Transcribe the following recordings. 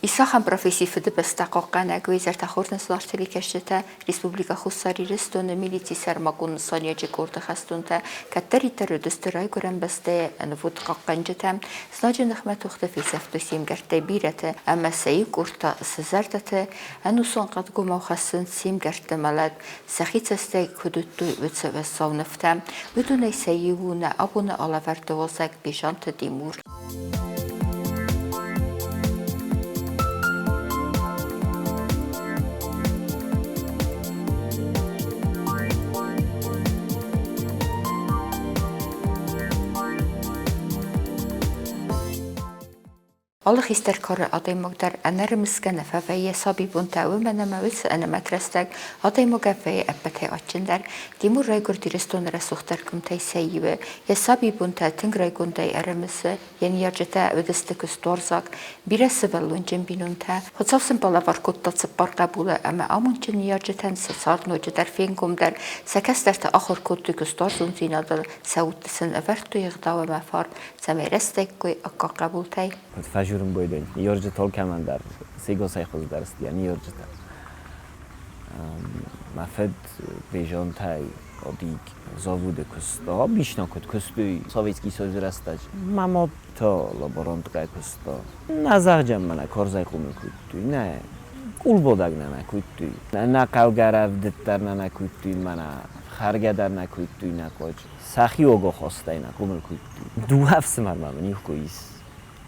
Исахъӕн професси Фыдыбӕстӕ хъахъхъӕнӕг уезӕртӕ хорз телекӕсджытӕ, Республикӕ Хуссар Ирыстоны милицийы сӕрмагонд нысаниуӕджы къорды хӕстонтӕ кӕддӕриддӕр уыдысты райгуырӕн бӕстӕйы ӕнувыд хъахъхъӕнджытӕ, знаджы ныхмӕ тохты фесӕфтой се мгӕрттӕй бирӕты ӕмӕ сӕ иу къорд та сӕ зӕрдӕты ӕнусон хъӕдгомау хӕссынц се мгӕртты мӕлӕт, сӕхи цӕстӕй куыд уыдтой, уыцы уӕззау нывтӕ. Уыдонӕй сӕ иу у нӕ абоны алӕвӕрды уазӕг Бежанты Тимур. Алы хистӕр кары адӕймаг дӕр ӕнӕрымысгӕ нӕ фӕвӕййы сабибонтӕ, уымӕн ӕмӕ уыцы ӕнӕмӕт рӕстӕг адӕймагӕн вӕййы ӕппӕтӕй адджындӕр. Тимур райгуырд Ирыстоны рӕсугъддӕр къуымтӕй сӕ иуы. Йӕ сабибонтӕ тынг райгондӕй ӕрымысы, йӕ ныййарджытӕ уыдысты куыстуарзаг, бирӕ сывӕллонджын бинонтӕ. Хуыцау сын балӕвар кодта цыппар хъӕбулы ӕмӕ амондджын ныййарджытӕн сӕ цард ноджыдӕр фенгомдӕр, сӕ кӕстӕртӕ ахуыр кодтой куыстуарзондзинадыл, сӕ удты сын ӕвӕрдтой ӕгъдау ӕмӕ фарн, цӕмӕй рӕстӕггой аккаг хъӕбултӕй. Куд фӕззурун бойдӕн, ниййарджитӕ алкӕмӕн дӕр сегосӕй хуздӕр сты ниййарджитӕ. Мӕ фыд Бежантӕй одиг заводы куыста, обычно куыд куыстой Советский Союзы рӕстӕджы. Мӕ мад та лаборанткӕй куыста. Нӕ зӕгъджӕн мӕнӕ карзӕй хъомыл кодтой, нӕ къулбадӕг нӕ нӕ кодтой. Нӕ хъӕугӕ рӕвдыд дӕр нӕ нӕ кодтой, мӕнӕ хӕргӕ дӕр нӕ кодтой нӕ хъуаджы. Сӕхи огохостӕй нӕ хъомыл кодтой. Дыууӕ ӕфсымӕр ма мын иу ис.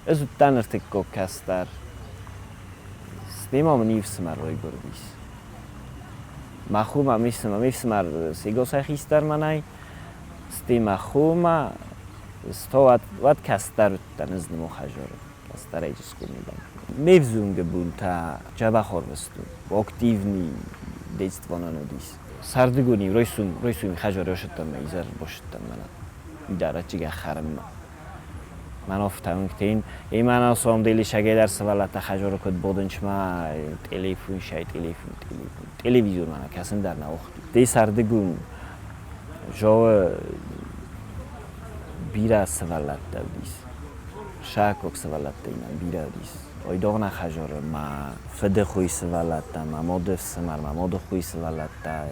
Ӕз уыдтӕн ӕртыккаг кӕстӕр. Стӕй ма мын иу ӕфсымӕр райгуырдис. Мӕ хо ма ме фсымӕр сегасӕй хистӕр мӕнӕй, стӕй мӕ хо ма уӕд кӕстӕр уыдтӕн ӕз нымох хӕдзары кӕстӕрӕй схъомыл дӕн. Ме взонг бонтӕ дзӕбӕх ӕрвыстон, активный детство нын уыдис. Сӕрдыгон-иу райсом хӕдзары райсыдтӕн мӕ изӕр басыдтӕн мӕнӕ дарӕччыгӕ хӕрынмӕ. Мӕн офтаунгтин, и мӕн самом деле шагедар сывӕллӕттӕ хӕдзары куыд бодынчма телефон шай телефон телефон телевизор мӕнӕ кӕсын дӕр нӕ уагътой. Дӕ сӕрдыгон жоы бирӕ сывӕллӕттӕ уыдис. Сӕккаг сывӕллӕттӕ иннӕ бирӕ уыдис. Айдагъ нӕ хӕдзары мӕ фыды хойы сывӕллӕттӕ, мӕ мады фсымӕр, мӕ мады хойы сывӕллӕттӕ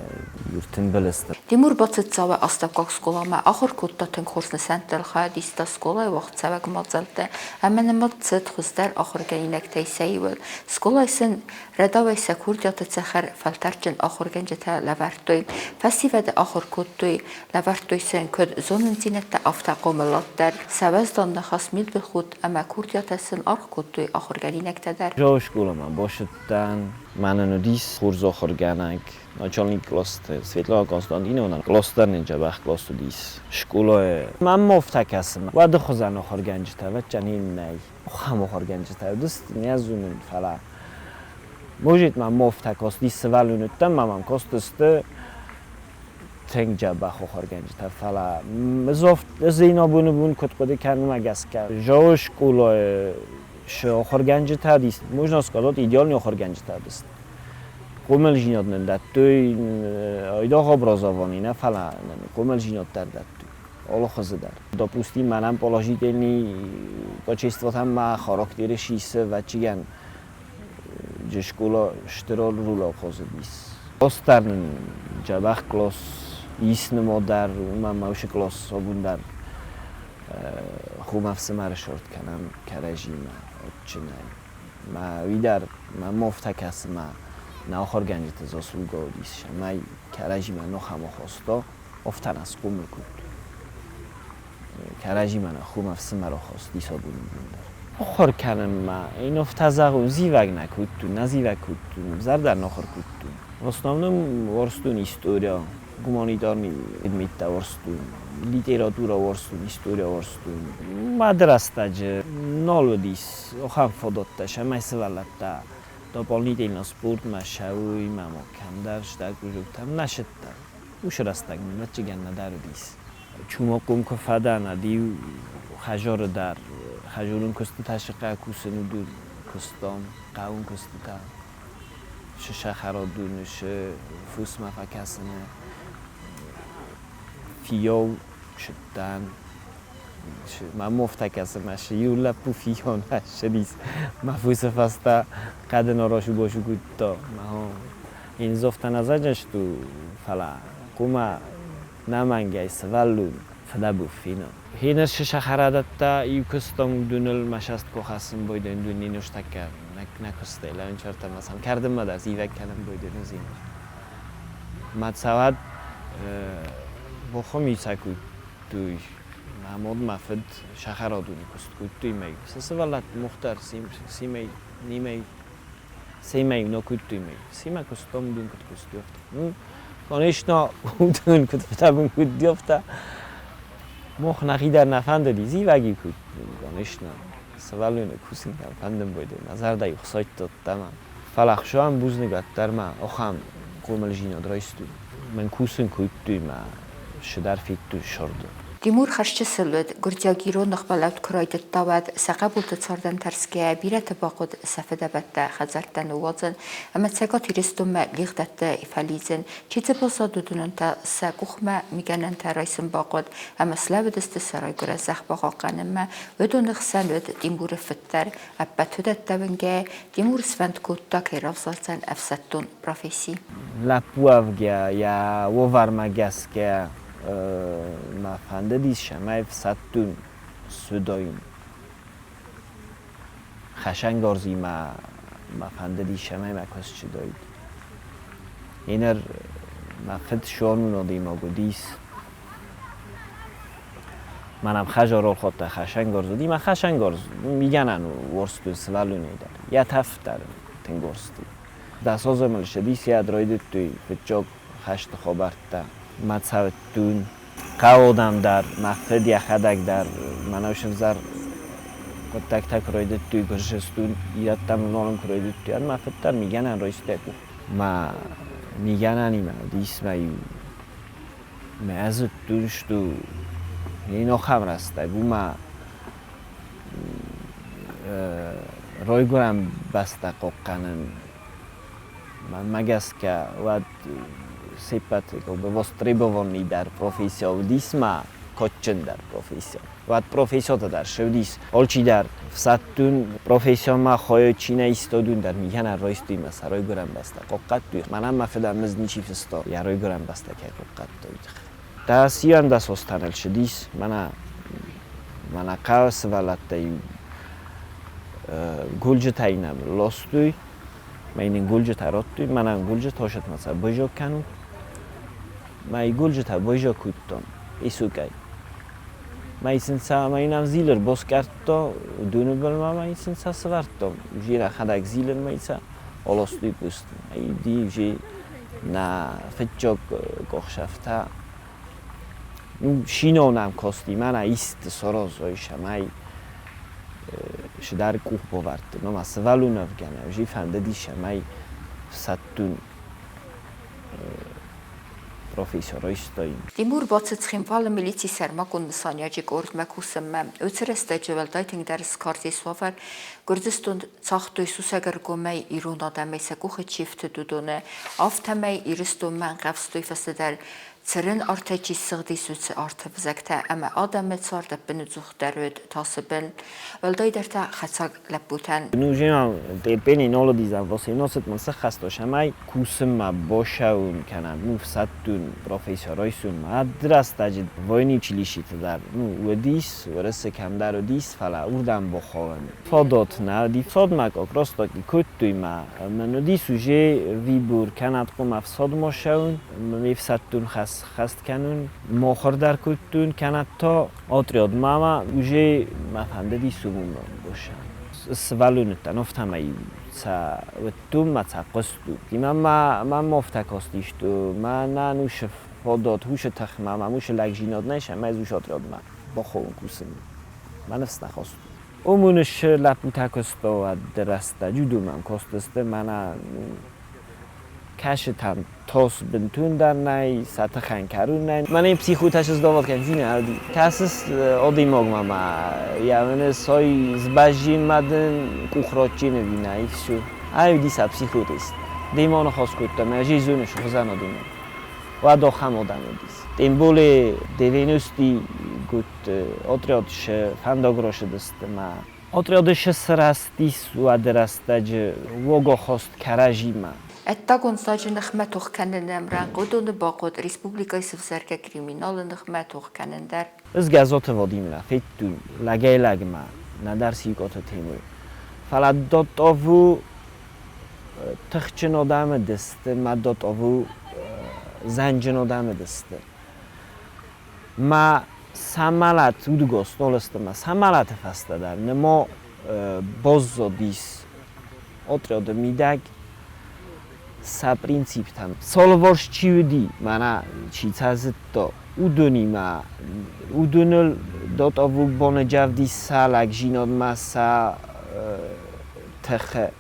ӕртымбыл сты. Тимур бацыд Дзауы астӕуккаг скъоламӕ, ахуыр кодта тынг хорз нысӕнттыл, хайад иста скъолайы уагъдцӕуӕг мадзӕлтты ӕмӕ нымад цыд хуыздӕр ахуыргӕнинӕгтӕй сӕ иуыл. Скъолайы сын рӕдауӕй сӕ курдиаты цӕхӕр фӕлтӕрдджын ахуыргӕнджытӕ лӕвӕрдтой. Фӕсивӕды ахуыр кодтой, лӕвӕрдтой сын куыд зонындзинӕдтӕ, афтӕ хъомылад дӕр. Сӕ уӕздан ныхас, мидбылхудт ӕмӕ курдиатӕ сын аргъ кодтой ахуыргӕнинӕгтӕ дӕр. Дзауы скъоламӕ бацыдтӕн. Мӕнӕн уыдис хорз ахуыргӕнӕг, начальник къласты Светлана Константиновна. Кълас дӕр нын дзӕбӕх кълас уыдис. Скъолайы мӕм афтӕ кӕсы, уӕды хуызӕн ахуыргӕнджытӕ, ӕвӕццӕгӕн, ин нӕй. Ахӕм ахуыргӕнджытӕ уыдысты, не зонын, фӕлӕ может мӕм афтӕ кастис сывӕллон уыдтӕн, мӕ мӕм кастысты тынг дзӕбӕх ахуыргӕнджытӕ, фӕлӕ ӕз ин абоны бон куыд хъуыды кӕнын, уымӕ гӕсгӕ Зоы скъолайы цы ахуыргӕнджытӕ уыдис, можно сказать, идеальный ахуыргӕнджытӕ уыдысты. Хъомылдзинад нын дӕттой айдагъ образовани нӕ, фӕлӕ нын хъомылдзинад дӕр дӕттой алы хуызы дӕр. Допустим, мӕнӕн положительный качествотӕ мӕ характеры сисы, ӕвӕццӕгӕн, скъола стыр роль ахъазыдис. Класс дӕр нын дзӕбӕх класс ис нымад дӕр, уымӕн ӕмӕ уыцы класс абон дӕр хом ӕфсымӕры сорт кӕнӕм кӕрӕдзимӕ адджынӕй. Мӕ уый дӕр мӕм афтӕ кӕсы, мӕ нӕ ахуыргӕнджыты заслуга уыдис, цӕмӕй кӕрӕдзимӕ нохӕм ахаста, афтӕ нӕ схъомыл кодтой. Кӕрӕдзимӕ нӕ хом ӕфсымӕр ахаст ис абоны бон дӕр. Ахуыр кӕнынмӕ ин афтӕ зӕгъун, зивӕг нӕ кодтон, нӕ зивӕг кодтон, зӕрдӕ нӕ ахуыр кодтон. В основном уарзтон история, гуманитарный предметтӕ уарзтон, литературӕ уарзтон, история уарзтон. Мады рӕстӕджы нал уыдис ахӕм фадӕттӕ, цӕмӕй сывӕллӕттӕ дополнительно спортмӕ ссӕуой ӕмӕ ма кӕмдӕр стӕг кружоктӕм нӕ сыдтӕн. Уыцы рӕстӕг мын ӕвӕццӕгӕн нӕдӕр уыдис. Чумакъом куы фӕдӕн, ӕд-иу хӕдзары дӕр хӕдзарон куыстытӕ сыкъа кусын уыдон куыстам, хъӕуон куыстытӕ. Шы сахарадоны, шы фосмӕ фӕкӕсыны фиййау сыдтӕн. Мӕ мофтӕ кӕсы, мӕ иу лӕппу фиййау ссыдис. Мӕ фусы фӕстӕ хъӕдын арасу-басу кодта. Ин зофтӕ нӕ зӕджысту, фӕлӕ хъуамӕ нӕмӕнгӕй сывӕллон фыдӕбон фена. Хинӕ сахарадӕттӕ иу куыстам уыдоныл мӕ саст къух хӕссын байдайын дунейы нустӕккӕ нӕ куыстӕй лӕвӕнчӕртӕ мӕ сӕм кӕрдынмӕ дӕр зивӕг кӕнын байдайын зин. Мӕ цӕуӕт бохуми сӕ кодтой. Мӕ мад, мӕ фыд сахарадони куыст кодтой мӕ сӕ сывӕллӕтты мухтар симӕ нимӕ семӕ нӕ кодтой мӕ семӕ куыстам, уыдон куыд куыстой, афтӕ. Ну, конечно, уыдон куыд фыдӕбон кодтой, афтӕ мах нӕхи дӕр нӕ фӕндыди, зивӕг-иу кодтой, конечно. Сывӕллоны кусын кӕм фӕндын байдайы, мӕ зӕрдӕ-иу хсайдта ӕддӕмӕ. Фӕлӕ Хуыцауӕн бузныг уӕддӕр мӕ ахӕм хъомылдзинад райстой. Мӕн кусын кодтой мӕ цыдӕр федтой сырды. Тимур хӕрзчысыл уыд, гуырдзиаг-ирон ныхмӕлӕуд куы райдыдта, уӕд сӕ хъӕбулты цардӕн тӕрсгӕйӕ бирӕты бахъуыд сӕ фыдӕбӕттӕ хӕдзӕрттӕ ныууадзын ӕмӕ Цӕгат Ирыстонмӕ лигъдӕтты фӕлидзын. Чи дзы баззад, уыдонӕн та сӕ къухмӕ мигӕнӕнтӕ райсын бахъуыд ӕмӕ слӕууыдысты сӕ райгуырӕн зӕхх бахъахъхъӕнынмӕ. Уыдоны хсӕн уыд Тимуры фыд дӕр. Ӕппӕт уыдӕттӕ уынгӕйӕ Тимур сфӕнд кодта, кӕй равзардзӕн ӕфсӕддон професси. Лӕппу уӕвгӕ йӕ уавӕрмӕ гӕсгӕ мӕ фӕндыдис, цӕмӕй ӕфсӕддон суыдаин. Хӕсӕнгарзимӕ мӕ фӕндыдис, цӕмӕй мӕ куыст суыдаид. Еныр мӕ фыд сомон адӕймаг уыдис. Мӕнӕн хӕзар ӕрхуыдта хӕсӕнгарз уыди мӕ хӕсӕнгарз мигӕнӕн уорстон сывӕллонӕй дӕр. Йӕ тӕф дӕр тынг уорсти. Дӕсазы мыл ссыдис, йӕ райдыдтой фыццаг хӕсты хабӕрттӕ. Мӕ цӕвиттон, хъӕуы дӕр, мӕ фыд йӕхӕдӕг дӕр мӕнӕу сывзӕр хъуыддӕгтӕ куы райдыдтой Гуырдзыстон ирӕттӕм ӕвналын куы райдыдтой, уӕд мӕ фыд дӕр мигӕнӕн райста къух. Мӕ мигӕнӕнимӕ уыдис мӕ иу мӕ зыдтон, что ин ахӕм рӕстӕг у мӕ райгуырӕн бӕстӕ хъахъхъӕнын. Мӕнмӕ гӕсгӕ, уӕд се ппӕты востребованный дӕр профессия уыдис ма кадджындӕр профессия. Уӕд профессиотӕ дӕр ссыдис. Алчидӕр ӕфсӕддон профессионмӕ хайад чи нӕ иста, уыдон дӕр мигӕнӕн райстой мӕ сӕ райгуырӕн бӕстӕ хъахъхъӕдтой. Мӕнӕн мӕ фыдӕн мызд ничи фыста, йӕ райгуырӕн бӕстӕ кӕй хъахъхъӕдта, уый тыххӕй. Дӕ сиуӕндӕс азтӕн ссыдис, мӕнӕ мӕнӕ хъӕуы сывӕллӕттӕ-иу голджытӕй нӕм ластой, Мӕ нин гулджытӕ радтой, мӕнӕн гулджытӕ осӕтмӕ сӕ байзаг кӕнут. Мӕ гулджытӕ байзаг кодтон исукӕй. Мӕ сын сӕ мӕ ин зилер боскъӕрдта доны билмӕ мӕ сын сӕ сывӕрдта. Уже рахӕдӕг зилер мӕ сӕ аластой пуст. Иди уже нӕ фыццаг къухсӕфтӕ. Ну, шино нӕм кости, мӕнӕ исты саразой, цӕмӕй цыдӕр къух бавӕрдтой. Мӕ сывӕллон ӕвгӕнӕ, уже фӕндыдис, цӕмӕй ӕфсӕддон профессор райстаин. Тимур бацыд Цхинвалы милицийы сӕрмагонд нысаниуӕджы къордмӕ кусынмӕ. Уыцы рӕстӕджы уӕлдай тынгдӕр скарз ис уавӕр, Гуырдзыстон цагътой сусӕгӕргомӕй ирон адӕмӕй сӕ къухы чи фтыд, уыдоны. Афтӕмӕй Ирыстонмӕ ӕнхъӕвзтой фӕстӕдӕр цырен артӕй чи ссыгъдис, уыцы арты взӕгтӕ ӕмӕ адӕмы цард ӕппынӕдзухдӕр уыд тасы бын, уӕлдайдӕр та хӕцаг лӕппутӕн. Нужен терпение нолодизам 18 мын сыххӕсто, цӕмӕй кусынмӕ бошӕуын кӕнӕ ну ӕфсӕддон профессор райсунмӕ. Рӕстӕджы войны училищеты дӕр ну уыдис, Уӕрӕсе кӕмдӕр уыдис, фӕлӕ уырдӕм бахауӕн фадат нӕ уыди. Фсадмӕ как раз таки кодтой мӕ мын уыдис уже выбор кӕнӕ хъуамӕ ӕфсадмӕ ссӕуын, ме фсӕддон хӕс хӕст кӕнун, мохур дӕр кодтон, кӕнӕ та отрядмӕ ма уже мӕ фӕндыдис уымӕ бошӕн. Сывӕллонӕттӕн афтӕмӕй сӕ уыдтон мӕ сӕ хъуыстон. Имӕ мӕм афтӕ кастысты, мӕнӕн уыцы фадат, уыцы тых мӕм уыцы лӕгдзинад нӕ ис ӕмӕ ӕз уыцы отрядмӕ бахауын кусын. Мӕ ныфс нӕ хастон. Уым лӕппутӕ куыстой уӕд рӕстӕджы, уыдон мӕм кастысты, мӕнӕ кӕсытӕм тос бынтондӕр нӕй, сӕ тыхӕн кӕрон нӕй. Мӕнӕ психотӕ сыздавад кӕндзинад. Кӕсыс адӕймагмӕ ма, йӕ мӕнӕ сой сбӕззин ма дын къух ратджын ӕви нӕ, и все. Ай уыди сӕ психотест. Демӕ ныхас кодта, мӕ ӕз зоныс хуызӕн адӕймаг. Уӕд ахӕм адӕм уыдис. Тем более 90-ти куыд отряд шы фӕндаг росыдысты ма. Отряды шы сырӕзтис уӕды рӕстӕджы уогохост кӕрӕзимӕ. Ӕддагон знаджы ныхмӕ тох кӕныны ӕмрӕнхъ уыдоны бахъуыд республикӕйы сывзӕргӕ криминалы ныхмӕ тох кӕнын дӕр. Ӕз Гӕзоты Владимирӕ федтон лӕгӕй-лӕгмӕ, нӕдӕр Сикъоты Темыр. Фӕлӕ Дотъову тыхджын адӕмы дысты, мӕ Дотъову зӕнджын адӕмы дысты. Мӕ самӕлӕт удыгос нолысты, мӕ самӕлӕты фӕстӕ дӕр немо баззадис отряды мидӕг сӕ принциптӕм. Цалварс чи уыди, мӕнӕ чи цӕ зыдта, уыдонимӕ, уыдоныл Дотъову боныджӕвди сӕ лӕгдзинадмӕ сӕ тыхы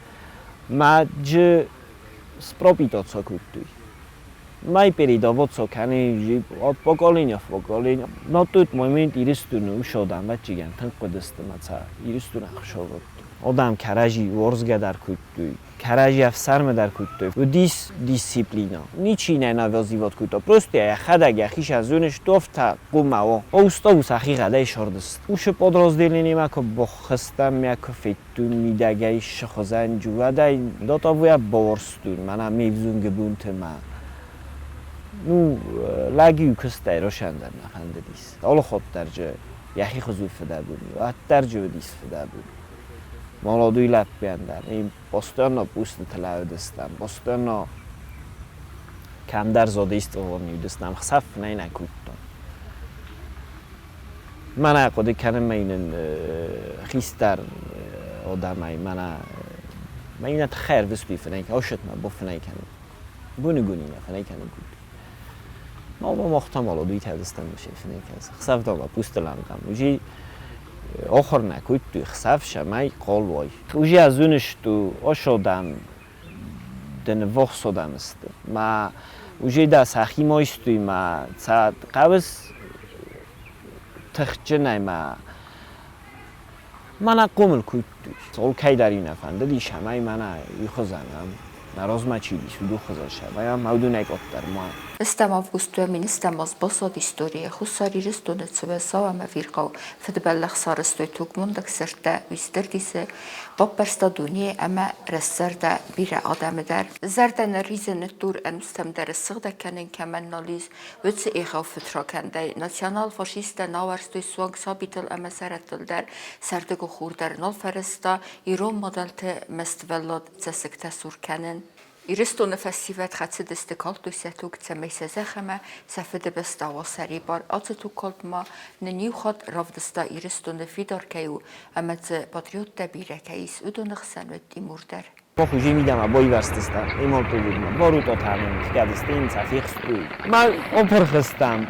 мӕ джы спропитаться кодтой. Май передаваться кӕны от поколения в поколение. Но тут момент Ирыстоны усодам вӕччигӕн тынг хъуыдысты мӕ цӕ Ирыстоны ӕхсӕвӕдты. Одам кӕрӕдзи уорзгӕ дӕр кодтой, кӕрӕдзи ӕфсӕрмы дӕр кодтой. Уыдис дисциплина. Ничи нӕ навязывать кодта. Просто йӕхӕдӕг йӕхи зоны, что хъуамӕ уа. Устав сӕхигъӕдӕй сӕрдыст. Уыцы подразделениемӕ куы бахызтӕн, мӕ куы федтон мидӕгӕй сыхуызӕн джуадӕй, до того я бауарзтон, мӕнӕ ме взонг бонты мӕ. Ну, лӕг-иу куыстӕй росӕн дӕр нӕ фӕндыдис. Алыхатт дӕр джы йӕхи хуызы фыдӕбон, уӕддӕр джы уыдис фыдӕбон. Молодой лӕппуйӕн дӕр им постоянно пустыты лӕууыдыстӕм, постоянно кӕмдӕр задействован уыдыстӕм, хсӕв фынӕй нӕ кодтам. Мӕнӕ хъуыды кӕнын мӕ иннӕ хистӕр адӕмӕй, мӕнӕ мӕ иннӕ тыххӕй ӕрвыстой фынӕй, ӕвшӕтмӕ бофынӕй кӕнын. Боныгон иннӕ фынӕй кӕнын куыд. Ма мохта молодой тӕдыстӕм фынӕй кӕнын. Хсӕвдӕмӕ пустылӕнтӕм. Уже ахуыр нӕ кодтой, хсӕв сӕмӕй хъал уай. Уже ӕзунысту ошодам дын вохсодам сты. Ма уже да сӕхимӕ истуй ма ца хъӕуыс тыхджынӕй ма мӕнӕ хъомыл кодтой. Алкӕй дӕр нӕ фӕндыдис, ӕмӕ мӕнӕ уый хуызӕн ам, нӕ размӕ чи уыдис, уыдон хуызӕн сӕмӕй ам уыдонӕй къаддӕр ма. Ӕстӕм августы ӕмӕ аз баззад историйы Хуссар Ирыстоны цӕуӕсау ӕмӕ ӕвирхъау фыдбӕллӕх сарӕзтой тугмондаг сырдтӕ Уистырдисы, баппӕрста дуне ӕмӕ рӕстзӕрдӕ бирӕ адӕмы дӕр. Зӕрдӕ нырризы, ныддур ӕнустӕм дӕр ссыгъдӕг кӕнын кӕмӕн нал ис, уыцы егъау фыдракӕндӕй национал-фашисттӕ науӕрстой суанг сабитыл ӕмӕ сӕрӕттыл дӕр, сӕрдыгон хур дӕр нал фӕрӕзта ирон мадӕлты мӕствӕллад цӕссыгтӕ сур кӕнын. Ирыстоны фӕсивӕд хӕцыдысты, калдтой сӕ туг, цӕмӕй сӕ зӕхх ӕмӕ сӕ фыдыбӕстӕ уа сӕрибар. Ацы тугкалд ма нын иу хатт равдыста, Ирыстоны фидар кӕй у ӕмӕ дзы патриоттӕ бирӕ кӕй ис, уыдоны хсӕн уыд Тимур дӕр. Похуже мидӕмӕ боивӕрстыстӕм, эмолтулудмӕ, борутотанын хгӕдыстин цӕфихстуй. Ма опырхыстам,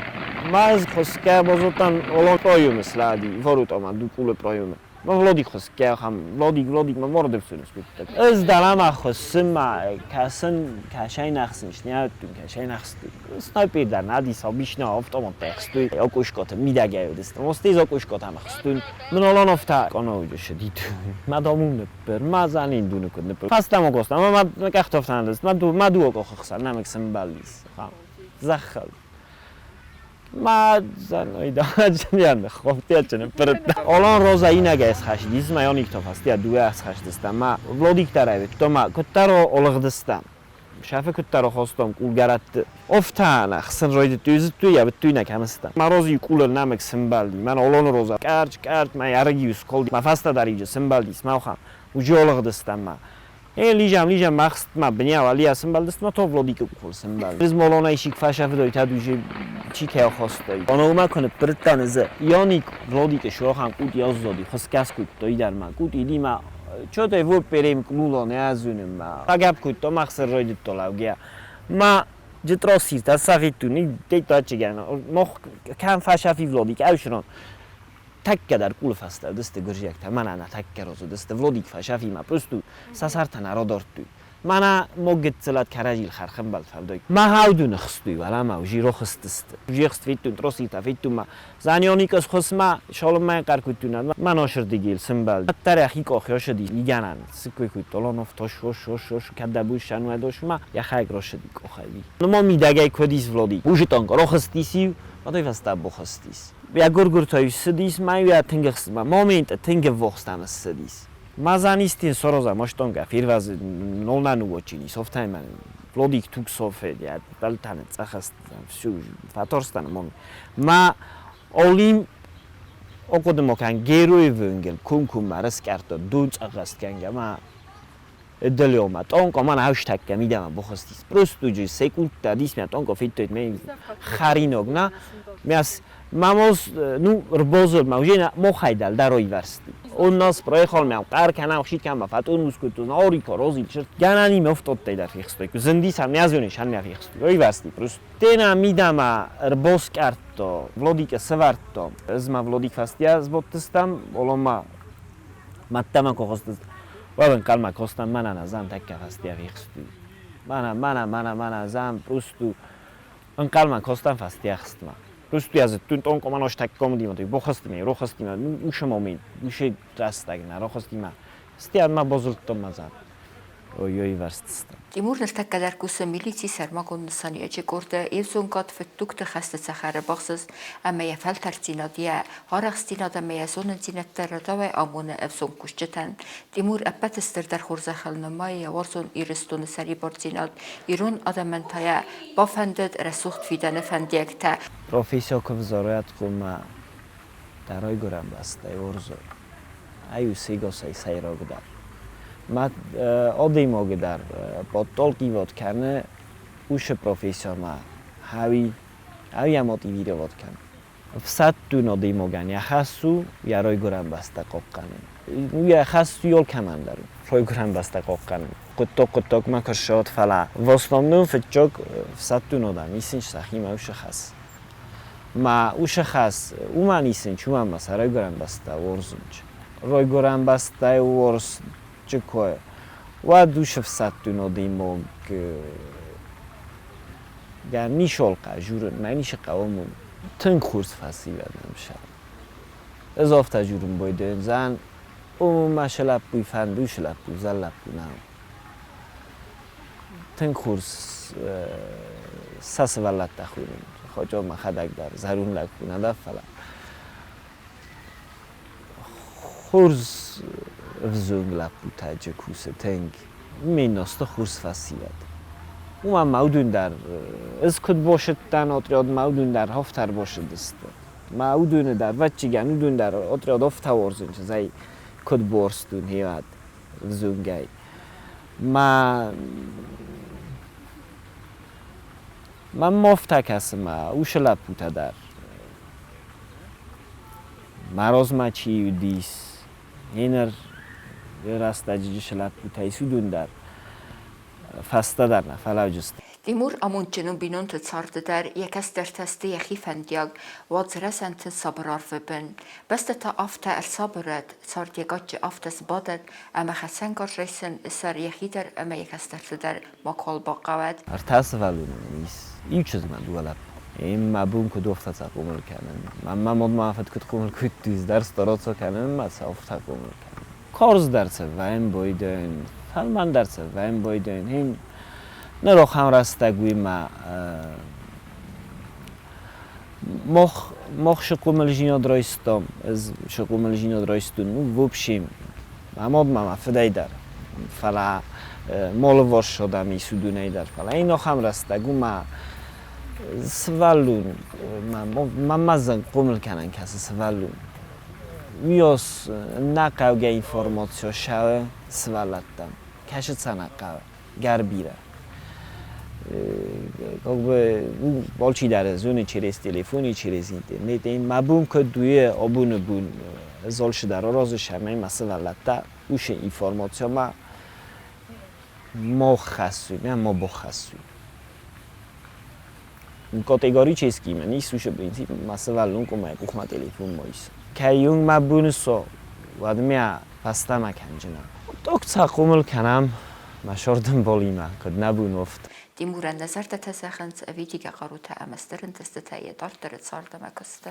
ма ӕз хусгӕ бозутан олон проюмы слади, ворутома дукулы проюмы. Ма Владик хуысгӕ ахӕм, Владик, Владик, ма мордырсун скуыдта. Ӕз дӕлӕмӕ хуыссын ма кӕсын, кӕсӕй нӕхсын, снӕуттун, кӕсӕй нӕхстуй. Снайпер дӕр надис, обычно автоматтӕ ӕхстуй, окушкоты мидӕгӕй уыдысты. Мостез окушкотӕм ӕхстун. Мын Олоновта къоноуджы сыдит. Ма домун ныппыр, ма занин дуны куыд ныппыр. Фӕстӕмӕ костам, ма ма къӕхтофтан ма ма дыууӕ къохы хсӕн нӕмыг сымбӕлдис. Зӕххыл. Ma зан хoftiachen пырытта. Олон роза инага эсхашдис, ма ёник тофастия дуа эсхашдиста. Ма Владик таравит, тома куттаро олыгдыста. Шафы куттаро хостом кулгаратты. Офтана хсын ройдытты үзүттү я бүттү камыста. Ма рози кулыр намек сымбалди. Ман олон роза карч карч ма яргиус колди. Ма фаста дариджы сымбалдис, ма оха. Уже олыгдыста ма. Э лижам лижам махст ма бнява лия сымбалдыст ма то Владик кул сымбал. Biz molona ishik фашафдой тадуже чике хостой. Оно ма кone пртанзе. Ионик Владик шохан кут ёззоди хскас кут той дар ма кут иди ма чоте во перем клуло не азунем ма. Агап кут то махсер ройдит то лавгия. Ма џитросирта сафитуни тейто ачиган. Мох кан фашафи Владик авшрон. Такка дар кул фаста дысты гуржиакта манана такка розу дысты Владик фашафи ма просто сасартана родортуй. Мана моггетцелат каражил хархамбал фалдой. Ма хаудун хстуй валама ужи рохстст. Жихст фиттун тросита фиттума. Занионикос хосма шолма қаркутуна. Маношрдигил сымбал. Тарахи кохёшди иганан. Сыквикут толонов тош шош шош шош кадабуш шануадошма яхаг рошди кохави. Мо мидагай кодис влоди. Ужитон рохстиси, мадой васта бохстис. Я гургуртой сидис, ма я тингхс момент тингвохстам сидис. Мазанистин сороза моштонга фирваз нолнануочини софтайман влодик туксофе я балтан цахаст всю фаторстан мон ма олим окодмокан геруйвынгел кункум марас карто дун цахаст канга ма эделиома тонко ман хаштакка мидама бохостис просто жи секундта дисмя тонко фиттойт ме хариногна мяс мамос ну рбозол ма уже мохайдал дароиварсти оннос проехал мям қарканам хшиткама фатун мускутун орико розил ширт ганани мофтоттей дар фихстой зындиса мязюни шан мя фихстой оиварсти просто тена мидама рбос карто влодика сварто зма влодик фастия зботтистам олома маттама кохостист вален калма костам манана зам такка фастия фихстой мана мана мана мана зам просто анқалма костам фастия хстма просто язы тун тонко манош такком дима той бохостима рохостима уше момент уше растагна рохостима стиадма бозулттом маза ой ой варстста Тимур ныртӕккӕ дӕр кусы милицийы сӕрмагонд нысаниуӕджы къорды, ӕвзонгад фыддугты хӕсты цӕхӕры бахсыст ӕмӕ йӕ фӕлтӕрддзинад, йӕ арӕхстдзинад ӕмӕ йӕ зонындзинӕдтӕ рӕдауӕй амоны ӕвзонг кусджытӕн. Тимур ӕппӕты стырдӕр хорзӕхыл нымайы йӕ уарзон Ирыстоны сӕрибардзинад, ирон адӕмӕн та йӕ бафӕндыд рӕсугъд фидӕны фӕндиӕгтӕ. Профессия кывзорят кума даройгурӕн бӕстӕй орзой. Аю сегосай сайрогдар. Ма одимогдар подтолкивот каны уше профессия ма хави хави мотивировать кан. Всаттун одимоган яхасу я ройгурӕн бӕстӕ хъахъхъӕнын. Я хасу ёл командар ройгурӕн бӕстӕ хъахъхъӕнын. Хъуыддаг хъуыддагмӕ куы фӕлӕ в основном фыццаг всаттун одам исынч сӕхимӕ ушы хӕс. Ма ушы хӕс уымӕн исынч, уымӕн ма сӕ ройгурӕн бӕстӕ уорзынч. Ройгурӕн бӕстӕ уорз чыкой. Уӕд ушы всаттун одимог гӕн нишолхъа журын, ма нишы хъӕуы тынг хорз фӕсивӕд нӕм сӕ. Ez афтӕ журын бойдön зан, о ма шелаппуй фӕнду шелаппуй заллаппу нау. Тынг хорз сӕ сывӕллӕттӕ хонын. Хотя мӕхӕдӕг дӕр зӕронд лӕг куы нӕ дӕн, фӕлӕ хорз ӕвзонг лӕппутӕ джы кусы тынг. Ме носты хорз фӕсивӕд. Уымӕн ма уыдон дӕр ӕз куыд босыдтӕн отряд, ма уыдон дӕр афтӕ ӕрбосыдысты. Ма уыдоны дӕр, ӕвӕццӕгӕн, уыдон дӕр отряд афтӕ уарзынц, ӕз куыд борстон хевӕд ӕвзонгӕй. Ма мӕм афтӕ кӕсы ма уыцы лӕппутӕ дӕр. Мӕ размӕ чи уыдис, еныр рӕстӕджы лӕппутӕ ис, уыдон дӕр фӕстӕдӕр нӕ фӕлӕуджысты. Тимур амондджын у бинонты царды дӕр, йӕ кӕстӕртӕ сты йӕхи фӕндиаг, уадз рӕзӕнт сабыр арвы бын. Бӕстӕ та афтӕ ӕрсабырӕд, цард йӕ гаччы афтӕ сбадӕд, ӕмӕ хӕцӕнгарз райсын сӕр йӕхи дӕр ӕмӕ йӕ кӕстӕрты дӕр макуал бахъӕуӕд. Ӕртӕ сывӕллоны мын ис, иу чызг ма дыууӕ лӕппу. Мӕ бон куыд афтӕ сӕ хъомыл кӕнын. Мӕ мад ма фыд куыд хъомыл кодтой, дӕр стараться кӕнын, ма сӕ афтӕ хъомыл кӕнын. Карз дӕр сӕ вӕййын байдайын, фӕлмӕн дӕр сӕ вӕййын байдайын. Хин ныр ахӕм рӕстӕг уый ма мах сыхъомылдзинад райстам, ӕз сыхъомылдзинад райстон, ну, в общем, мӕ мад ма мӕ фыдӕй дӕр, фӕлӕ ма алыварс адӕм ис уыдонӕй дӕр, фӕлӕ ин ахӕм рӕстӕг у ма сывӕллон, мӕ зын хъомыл кӕнӕн кӕсы сывӕллон. Уыйас нӕхъӕугӕ информаци ссӕуы сывӕллӕттӕм, кӕсы сӕ нӕ хъӕуы, гӕр бирӕ. Как бы алчидӕр зоны через телефон и через интернет. Мӕ бон куыд у абоны бон ӕз алчидӕр аразыс ӕмӕ мӕ сывӕллӕттӕ уыцы информацимӕ ма хӕссой, ма бахӕссой. Категорически мӕ ис уыцы принцип, мӕ сывӕллон къуымӕй къухмӕ телефон ма иса. Кӕй онг мӕ бон ссо, уӕд мӕ фӕстӕмӕ кӕнджынӕн. Хъуыддаг цы хъомыл кӕнӕм, Мӕ цардӕмбалимӕ, куыд нӕ бон уӕфт. Тимурӕн нӕ зӕрдӕтӕ зӕгъынц ӕвидигӕ хъарутӕ ӕмӕ стыр ӕнтыстытӕ йӕ дарддӕры цард ӕмӕ куысты.